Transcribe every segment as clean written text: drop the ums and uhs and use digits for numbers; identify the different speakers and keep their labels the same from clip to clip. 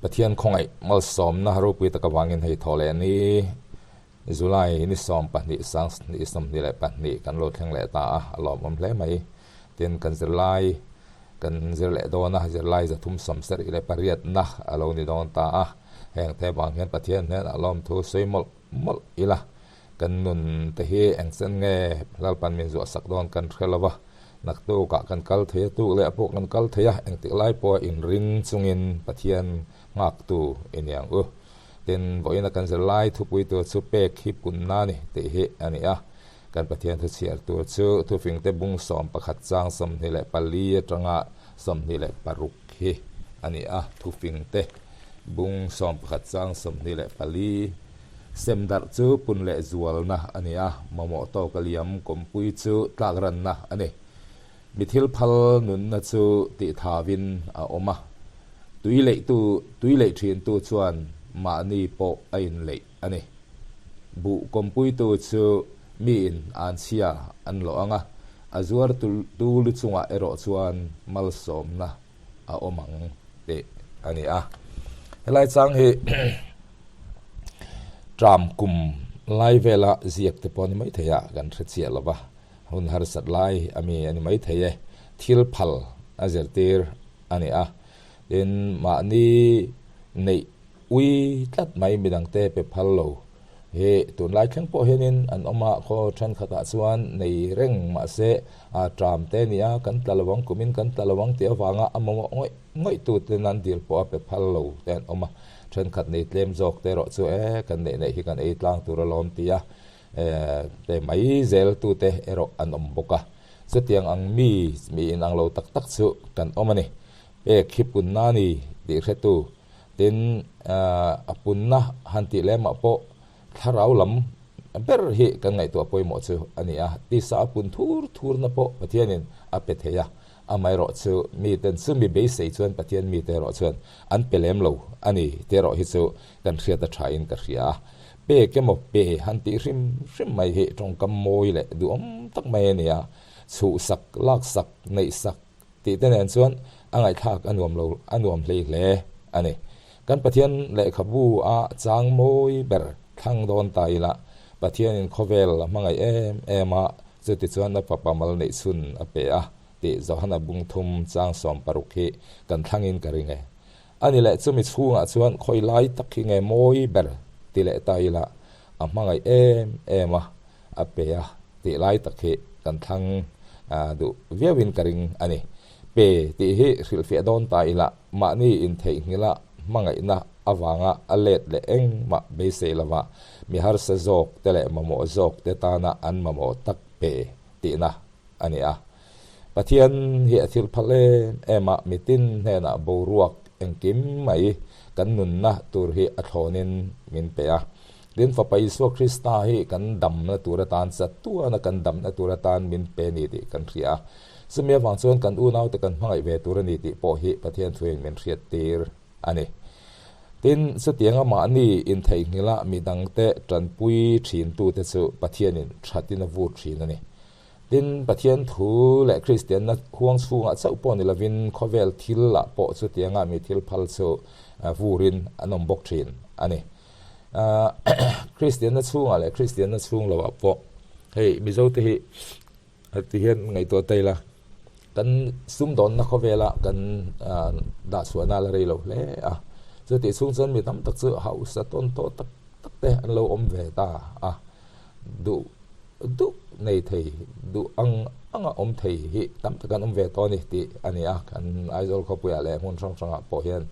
Speaker 1: Pathian khawngaih malsawmna ropui tak avangin hei thaw leh ni July ni 12 sang ni 22 kan lo thleng leh ta a, a lawmawm hle mai. Tin, kan zirlai kan zir leh dawn a, zirlai 378 na a lo ni dawn ta a. Heng te vang hian Pathian hnenah lawmthu sawi mawlh mawlh ila, kan nun te hi engchen nge Lalpan min zuahsak dawn kan hre lo va, naktukah kan kal thei a, tuk leh pawh kan kal thei a, engtik lai pawha inring chungin Pathian nghaktu i ni ang u. Tin, vawiina kan zirlai thupui tur chu pek hi punna a ni tih hi a ni a. Kan Pathian thu chhiar tur chu thufingte bung 11 chang 24 atanga 26 hi a ni a, thufingte bung 11 chang 24. Sem darh chu pun leh zualna a ni a, mamawh tawka liam kawmpui chu tlak ranna a ni. Mi thil phal nunna chu tih thavin a awm a, tui leihtu tui leih thintu chuan mahni pawh a inleih a ni. Buh kawmpuitu chu miin anchhia an lawh ang a, a zuar tu lu chungah erawh chuan malsawmna a awm ang tih a ni a. Helai chang hi tram kum lai vela ziak te pawh a ni maithei a, kan hre chiah lo va, hun harsat lai a mi a ni maithei e, thil phal a zirtir a ni a. Tin, mahni neih ui tlat mai midangte pe phal lo hi tunlai thleng pawh hianin an awm a, khaw thenkhatah chuan nei reng mahse a tram te nia kan tla lo ang kumin kan tla lo ang tih avanga a mamawh ngawih ngawih tute nan dil pawh a pe phal lo te an awm a, thenkhat nei tlem zawk te erawh chu e kan neih neih hi kan ei tlang tur alawm tia e pe mai zel tute erawh an awm bawk a, chutiang ang mi mi inang lo tak tak chu kan awm a ni. Pek hi punna a ni tih hretu Tin, a punna han tih lemah pawh thlarau lam ber hi kan ngaihtuah pawimawh chu a ni a. Tisa a pun thur thurna pawh Pathianin a pe thei a, amaherawh chu miten chu mi beisei chuan Pathian mite erawh chuan an pe lem lo a ni tih erawh hi chu kan hriat a thain ka hria a. Pek emaw pe han tih hrim hrim mai hi tawngkam mawi leh duhawm tak mai a ni a, chhuhsak, laksak, neihsak, Tih te nen chuan a ngaihthlak a nuam lo a nuam hlei hle a ni. Kan Pathian lehkhabu a chang mawi ber thlang dawn ta ila, Pathianin khawvel a hmangaih em em a, chuti chuan a fapa mal neih chhun a pe a tih Johana bung thum chang 16 hi kan thlangin ka ring e. A ni leh chumi chhungah chuan khawi lai tak hi nge mawi ber ti leh ta ila, a hmangaih em em a, a pe a tih lai tak hi kan thlang duh viauin ka ring a ni. Pe tih hi hrilhfiah dawn ta ila mahni intheihnghilha hmangaihna avanga a let leh engmah beisei lova mi harsa zawk te leh mamawh zawk te tana an mamawh tak pe tihna a ni a. Pathian hi a thil phal em em a, mitin hnenah boruak engkim mai kan nunna tur hi a thlawnin min pe a. Tin, Fapa Isua Krista hi kan damna tur atan, chatuana kan damna tur atan min pe ni tih kan hria a. Chumi avang chuan kan unaute kan hmangaih ve tur a ni tih pawh hi Pathian thuin min hriattir a ni. Tin, chutianga mahni intheihnghilha midangte tanpui thintute chu Pathianin thatin a vur thin a ni. Tin, Pathian thu leh Kristianna huang chhungah chauh pawh ni lovin khawvel thil ah pawh chutianga mi thil phal chu vurin an awm bawk thin a ni. Kristianna chhungah leh Kristianna chhung loah pawh hei Mizote hi ti hian ngaihtuah ta ila kan sumdawnna khawvela kan dah chhuahna la rei lo hle a, chutih chhung chuan mi tam tak chu hausa tawn tawh tak tak te an lo awm ve ta a, duh duh nei thei duh ang anga awm thei hi tam tak an awm ve tawh a ni tih a ni a, kan Aizawl khawpuiah leh hmun hrang hrangah pawh hian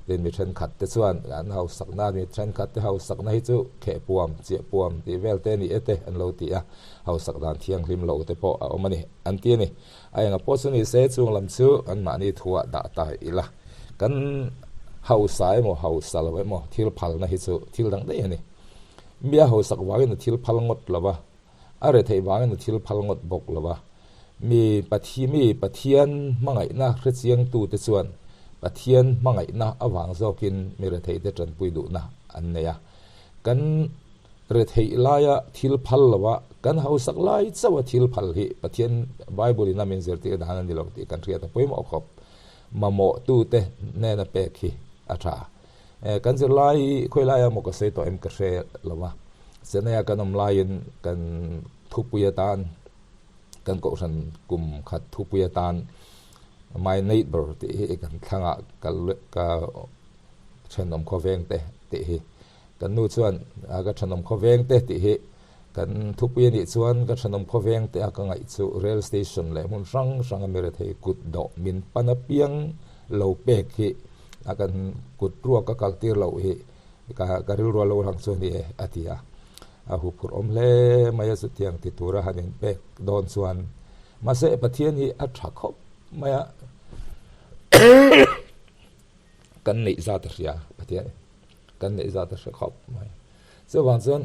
Speaker 1: Tin, mi thenkhat te chuan an hausakna, mi thenkhat te hausakna hi chu khehpuam, chiahpuam tih vel te ni e te an lo ti a, hausak dan thianghlim lo te pawh a awm a ni, an ti a ni. A enga pawh chu ni se, chung lam chu anmahni thuah dah ta ila. Kan hausa emaw hausa lo emaw thil phalna hi chu thil dang daih a ni. Mi a hausak vangin a thil phal ngawt lo va, a retheih vangin a thil phal ngawt bawk lo va. Mi Pathi mi Pathian hmangaihna hrechiangtute chuan Pathian hmangaihna avang zawkin mi retheihte tanpui duhna an nei a. Kan retheih laia thil phal lo a, kan hausak lai chauha thil phal hi Pathian Bible in a min zirtir dan a ni lo tih kan hriat a pawimawh khawp. Mamawhtute hnena pek hi a tha. Kan zirlai khawi laia maw ka sawi tawh em ka hre lo a, Chennai-a kan awm laiin kan thupui atan kan kohhran kum khat thupui atan My Neighbour tih hi kan thlangah ka ka thenawm khawveng te tih hi Kan nu chuan ka thenawm khawveng te tih hi kan thupui a nih chuan ka thenawm khawveng te a ka ngaih chu rail station leh hmun hrang hrang a mi rethei kut dawh min pan apiang lo pek hi a kan kut ruak a kal tir loh hi ka ka rilru a lo lang chu a ni e a ti a. A huphurh awm hle mai a chutiang ti tura han in pek dawn chuan mahse Pathian hi a tha khawp mai a. Kan neih zat a hria Pathian kan neih zat a hre khawp mai. Chuvang chuan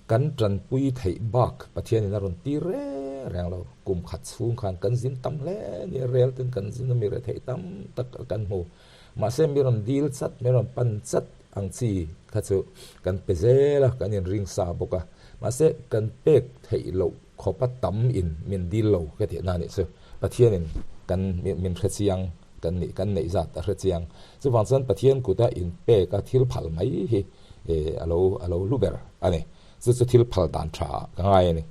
Speaker 1: kan tanpui theih bak Pathianin a rawn tir reng reng lo. Kum khat chhung khan kan zin tam hle nia rel ten kan zin a mi reh theih tam tak kan hmu. Mahse mi rawn dil chat mi rawn pan chat ang chi kha chu kan pe zel a kan inring sa bawk a. Mahse kan pek theih loh khawpa tam in min dil lo ka tih na nih chu Pathianin kan min hre chiang. Kan nih kan neih zat a hre chiang. Chuvang chuan Pathian kuta inpek a thil phal mai hi a lo a lo hlu ber a ni. Chu chu thil phal dan tha ah ka ngai a ni.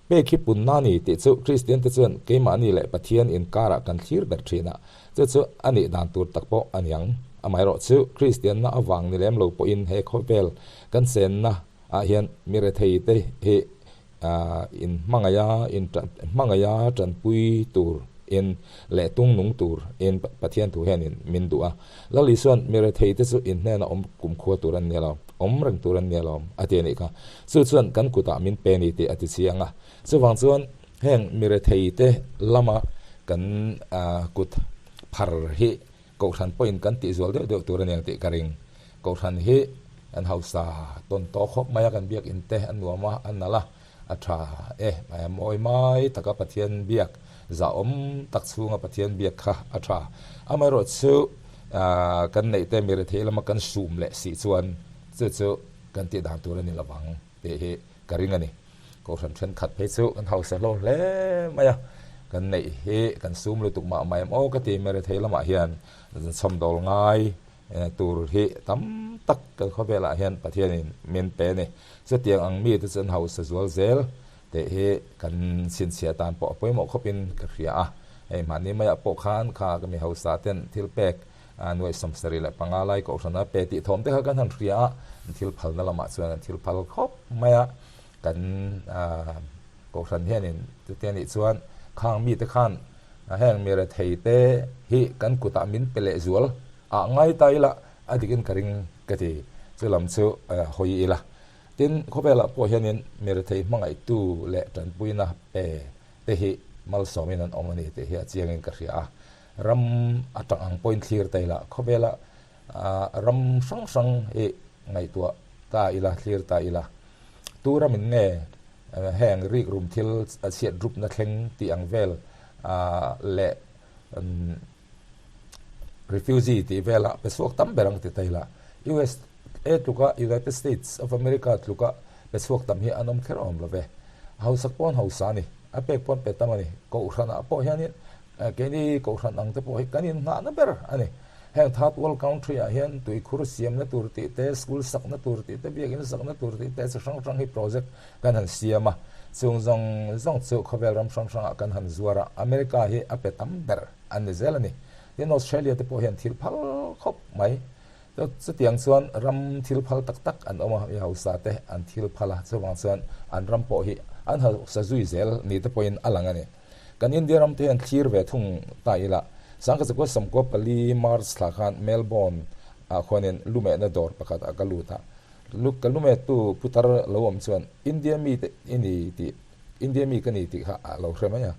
Speaker 1: Pek hi punna a ni tih chu Kristian te chuan keimahni leh Pathian inkarah kan thlir ber thin a, chu chu a nih dan tur tak pawh a niang. Amaherawh chu Kristianna avang ni lem lo pawhin he khawvel kan chenna ah hian mi rethei te hi in hmangaih a in hmangaih a tanpui tur in leh tung nung tur in Pathian thu hian in min duh a. Lal Isuan mi rethei te chu in hnena awm kumkhua tur an nia lo, awm reng tur an nia lo a ti a nih kha. Chu chuan kan kutah min pe ni tih a ti chiang a. Chuvang chuan heng mi rethei te lama kan kut phar hi Kohhran pawhin kan tihzual deuh deuh tur a ni ang tih ka ring. Kohhran hi an hausa tawn tawh khawp mai a, kan biakin te a nuam a, a nalh a, a tha e. Mawi mai taka Pathian biak, zahawm tak chhunga Pathian biak kha a tha. Amaherawhchu kan neih te mi rethei lama kan sum leh sih chuan chu chu kan tih dan tur a ni lovang tih hi ka ring a ni. Kohhran thenkhat phei chu kan hausa hlawm hle mai a, kan neih hi kan sum lutuk mah mai em aw ka ti mai rethei lamah hian chhawmdawl ngai tur hi tam tak kan khawvelah hian Pathianin min pe a ni. Chutiang ang mite chu an hausa zual zel tih hi kan chhinchhiah tan pawh a pawimawh khawpin ka hria a. Hei mahni maiah pawh khan kha ka mi hausa ten thil pek Nuaih 75 lai kohhrana pe tih thawm te kha kan han hria a, an thil phalna lamah chuan an thil phal khawp mai a, kan kohhran hianin chutiang anih chuan khang mite khan heng mi rethei te hi kan kutah min pe leh zual ah ngai ta ila a dikin ka ring ka ti, chu lam chu hawi ila. Tin, khawvelah pawh hianin mi rethei hmangaihtu leh tanpuina pe te hi malsawmin an awm a ni tih hi a chiangin ka hria a. Ram atang ang pawhin thlir ta ila, khawvela ram hrang hrang hi ngaihtuah ta ila, thlir ta ila, tu ramin nge heng rikrum thil a chhiat rupna thleng tih ang vel leh refugee tih vela pe chhuak tam ber ang ti ta ila, USA tluka, United States of America tluka pe chhuak tam hi an awm kher awm lo ve. Hausak pawh an hausa a ni, a pek pawh an pe tam a ni. Kohhranah pawh hianin Keini kohhran ang te pawh hi kan inhnahna ber a ni. Heng third world country ah hian tuikhur siamna tur tih te, school sakna tur tih te, biakinn sakna tur tih te chi hrang hrang hi project kan han siam a. Chung zawng zawng chu khawvel ram hrang hrangah kan han zuar a, America hi a pe tam ber an ni zel a ni. Tin Australia te pawh hian thil phal khawp mai. Chutiang chuan ram thil phal tak tak an awm a, mi hausa te an thil phal a, chuvang chuan an ram pawh hi an hausa zui zel ni te pawhin a lang a ni. Kan India ram te hian thlir ve thung ta ila, Sangkachakua Samkua pali March thla khan Melbourne ah khuanin lumehna dawr pakhat ah ka lut a, ka lumettu putar lo awm chuan India mi te i ni tih India mi ka ni tih kha a lo hre mai a,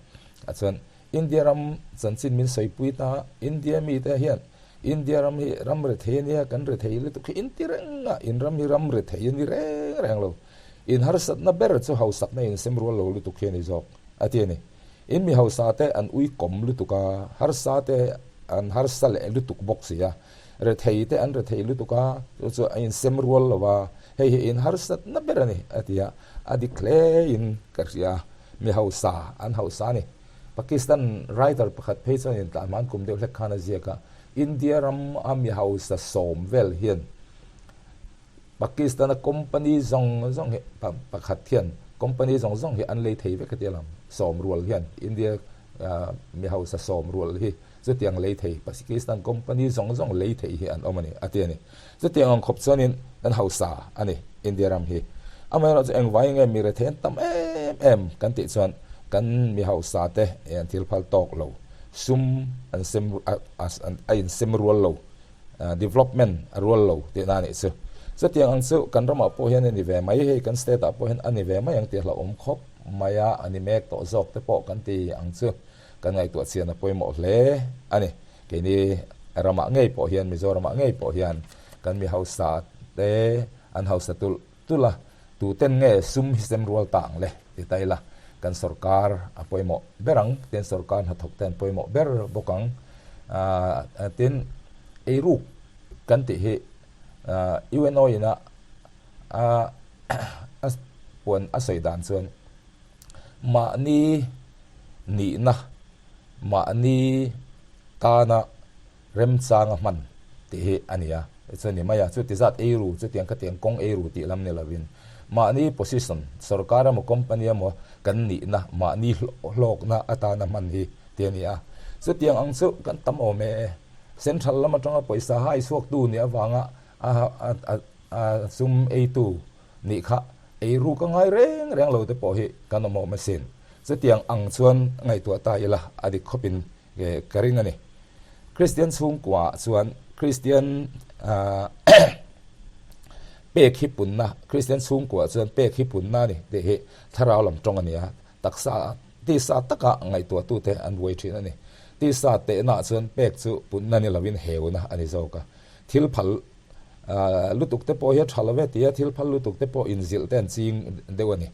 Speaker 1: a chuan India ram chanchin min sawipui ta, India mi te hian India ram hi ram rethei a nia, kan rethei lutuk hi inti reng a, in ram hi ram rethei a ni reng reng lo. In harsatna ber chu hausakna insem rual lo lutuk hi a ni zawk, a ti a ni. In mi hausa te an ui kawm lutuk a, harsa te an harsa leh lutuk bawk si a, rethei te an rethei lutuk a, chu chu a insem rual lo a, hei hi in harsatna ber a ni, a ti a, a dik hlein ka hria, mi hausa an hausa a ni. Pakistan writer pakhat phei chuan intlah hman kum deuh hlek khan a ziak a, India ram a mi hausa sawm vel hian. Pakistan-a company zawng zawng hi pakhat hian company zawng zawng hi an lei thei vek a tia lam. Sawm rual hian India mi hausa sawm rual hi chutiang lei thei Pakistan company zawng zawng lei thei hi an awm a ni a ti a ni. Chutiang ang khawp chuanin kan hausa a ni India ram hi. Amaherawhchu engvai nge mi rethei an tam em em kan tih chuan kan mi hausa te an thil phal tawk lo, sum an sem a insem rual lo, development a rual lo tihna a nih chu. Chutiang ang chu kan ramah pawh hian a ni ve mai, hei kan state ah pawh hian a ni ve mai ang tih a hlauhawm khawp mai a, a ni mek tawh zawk te pawh kan ti ang chu kan ngaihtuah chian a pawimawh hle a ni. Keini ramah ngei pawh hian, Mizoramah ngei pawh hian kan mi hausa te an hausa tulh tulh a, tuten nge sum hi sem rual ta ang le ti ta ila, kan sorkar a pawimawh ber ang, tin sorkar hnathawk te an pawimawh ber bawk ang. Tin, eiruk kan tih hi UNO ina a puan a sawi dan chuan mahni nihna mahni tana remchanga hman tih hi a ni a, chuan ni mai a, chuti zat eiru chutiang khatiang kawng eiru tih lam ni lovin mahni position sorkar emaw company emaw kan nihna mahni hlawkna atana hman hi tih a ni a, chutiang ang chu kan tam awm e, central lam atanga pawisa hai chhuaktu nih avanga a sum eitu nih kha eiru ka ngai reng reng lo te pawh hi kan awm awm asin. Chutiang ang chuan ngaihtuah ta ila a dik khawpin ka ring a ni. Kristian chhungkua chuan Kristian pek hi punna, Kristian chhungkua chuan pek hi punna a ni tih hi thlarau lam tawng a ni a, taksa tisa taka ngaihtuahtute an buai thin a ni. Tisa tehnaah chuan pek chu punna ni lovin heuna a ni zawk a, thil phal Lutuk te pawh hi a tha lo ve tia thil phal lutuk te pawh inzilh te an ching deuh a ni.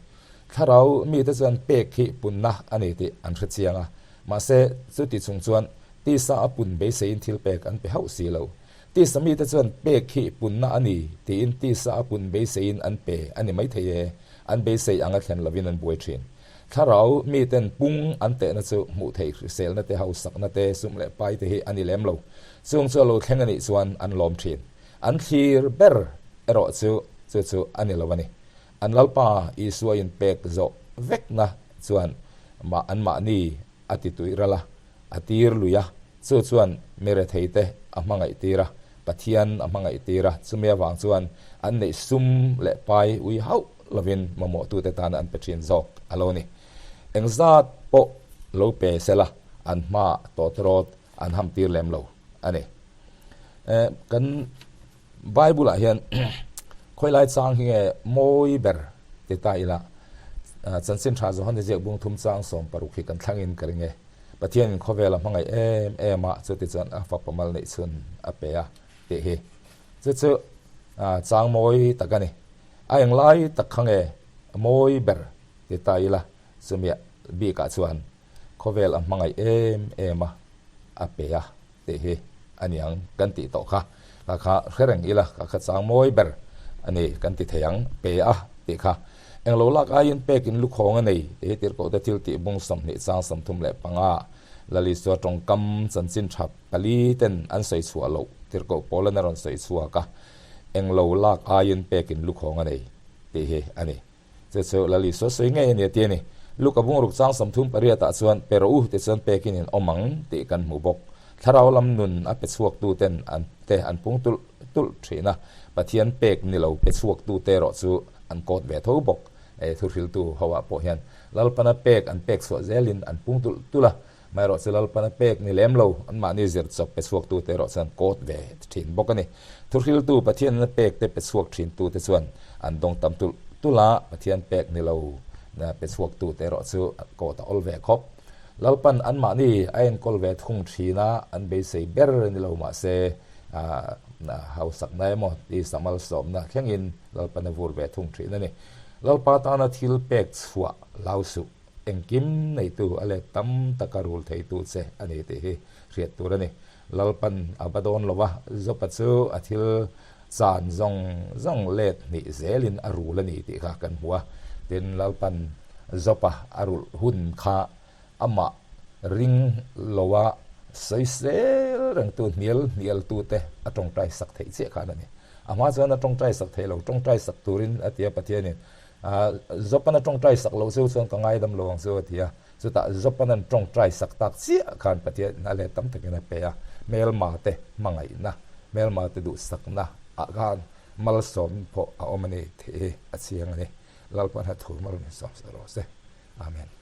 Speaker 1: Thlarau mite chuan pek hi punna a ni tih an hre chiang a, mahse chuti chung chuan tisa a pun beiseiin thil pek an pe hauh si lo. Tisa mite chuan pek hi punna a ni tiin tisa a pun beiseiin an pe a ni maithei e, an beisei anga thlen lovin an buai thin. Thlarau miten pung an tehna chu hmuh theih hriselna te, hausakna te, sum leh pai te hi a ni lem lo. Chung chu a lo thleng a nih chuan an lawm thin. An thlir ber erawh chu chu chu a ni lo a ni. An Lalpa Isua inpek zawh vekna chuan mah anmahni a ti tuih ral a, a tir lui a, chu chuan mi retheite a hmangaih tir a, Pathian a hmangaih tir a, chumi avang chuan an neih sum leh pai ui hauh lovin mamawhtute tan an pe thin zawk a lo ni. Engzat pawh lo pe sela an hmaah tawtrawt an ham tir lem lo a ni. Kan Bible-ah hian khawilai chang hi nge mawi ber ti ta ila, Chanchin Tha Johane ziak bung thum chang 16 hi kan thlangin ka ring e. Pathianin khawvel a hmangaih em em a, chuti chuan a fapa mal neih chhun a pe a tih hi. Chu chu chang mawi tak a ni. A englai tak kha nge mawi ber ti ta ila, chumia bikah chuan Khawvel a hmangaih em em a, a pe a tih hi a niang kan tih tawh kha. Ka kha hre reng ila, ka kha chang mawi ber a ni kan ti thei ang, pe a tih kha. Englo lak aiin pekin lukhawng a nei tih hi tirhkohte thil tih bung 20 chang 35 Lalisua tawngkam chanchin tha pali ten an sawi chhuah loh tirhkoh Paulan a rawn sawi chhuak a, englo lak aiin pekin lukhawng a nei tih hi a ni. Che cheu Lal Isua sawi ngei a ni a ti a ni. Luka bungruk chang 38 ah chuan pe rawh u ti chuan pekin in awm ang tih kan hmu bawk. Thlarau lam nun a pe chhuak tu ten an te an pung tulh tulh thin a, Pathian pek ni lo pe chhuak tu te erawh chu an kawt ve tho bawk. E thuhriltu ho ah pawh hian Lalpana pek an pek chhuah zelin an pung tulh tulh a, Amaherawh chu Lalpana pek ni lem lo, anmahni zir chawp pe chhuak tu te erawh chuan kawt ve thin bawk a ni. Thuhriltu Pathianna pek te pe chhuak thin tu te chuan an dawng tam tulh tulh a, Pathian pek ni lo pe chhuak tu te erawh chu kawt a awl ve khawp. Lalpan anmahni a enkawl ve thung thin a, an beisei ber ni lo mahse hausakna emaw tisa malsawmna thlengin Lalpan a vur ve thung thin a ni. Lalpa tana thil pek chhuah lau suh. Engkim neitu a let tam taka rul theitu che a ni tih hi hriat tur a ni. Lalpan a va dawn lo a, Jopa chu a thil chan zawng zawng let hnih zelin a rul a ni tih kha kan hmu a. Tin, Lalpan Jopa a rulh hun kha amah ring loa sawisel rengtu hnial hnialtute a tawngtai sak theih chiah khan a ni. A hma chuan a tawngtai sak thei lo, tawngtai sak turin a ti a Pathianin. Jopan a tawngtai sak loh chu chuan ka ngaidam lo ang chu a ti a. Chutah Jopan an tawngtai sak tak chiah khan Pathianin a let tam takin a pe a, hmelma te hmangaihna, hmelma te duhsakna ah khan malsawm pawh a awm a ni tih hi a chiang a ni. Lalpa hna thu mal min sawm sak rawh se. Amen.